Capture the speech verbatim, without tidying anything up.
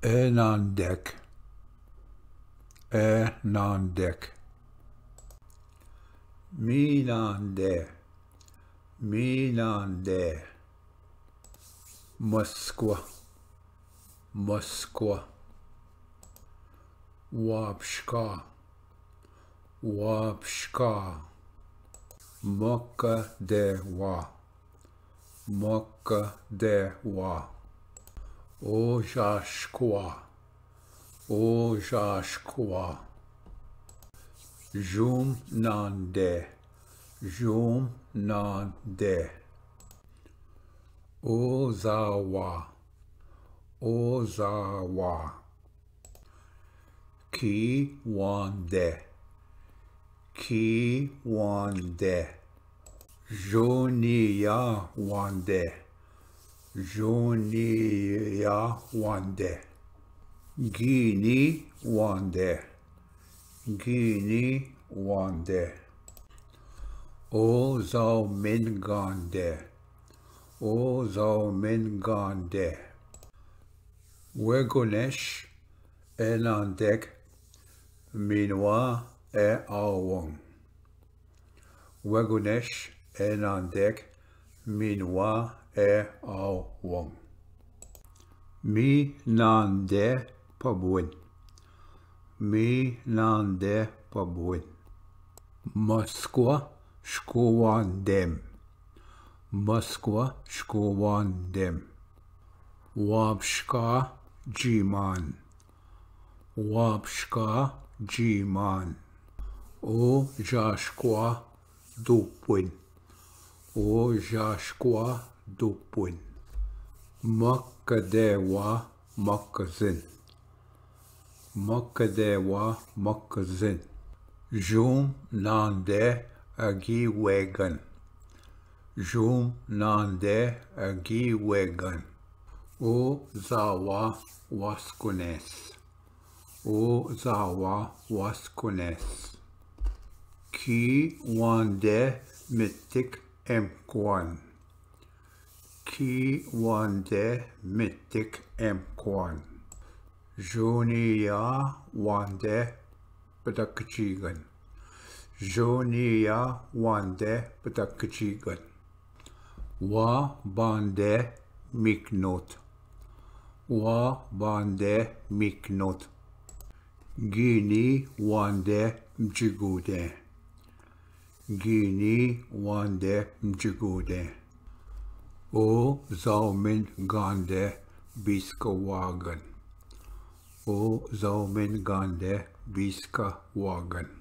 ए नांदेक, ए नांदेक। मी नांदे, मी नांदे। मस्क्वा, मस्क्वा। वापशका, वापशका। मक्का देवा, मक्का देवा। ओजाशक्वा, ओजाशक्वा। जुम नांदे, जुम नांदे। ओजावा, ओजावा। की वांदे, की वांदे। जोनिया वांदे, जोनिया वांदे। गीनी वांदे, गीनी वांदे। ओ जाओ मिन गांदे, ओ जाओ मिन गांदे। वेगुनेश ए नांदेक मिनवा ए आवंग। वेगुनेश ए नांदेक मिनवा ए आवंग। मी नांदे पबुन, मी नांदे पबुन। मस्क्वा शकोवांदेम, मस्क्वा शकोवांदेम। वापशका जीमान, वापशका जीमान। ओ जाशक्वा दुपुन, ओ जाशक्वा दुपुन। मक्क देवा मक्कजिन, मक्क देवा मक्कजिन। जुम नांदे अगी वेगन, जुम नांदे अगी वेगन। ओ जावा वास्कुनेस, ओ जावा वास्कुनेस। की वांदे मित्तिक एमक्वान, की वांदे मित्तिक एमक्वान। जोनिया वांदे पदक जीगन, जोनिया वांदे पदक जीगन। वा बांदे मिकनोत, वा बांदे मिकनोत। गीनी वांदे जिगुदे, गीनी वांदे जिगुदे। ओ जाओमिन गांदे बिस्क वागन, ओ जाओमिन गांदे बिस्क वागन।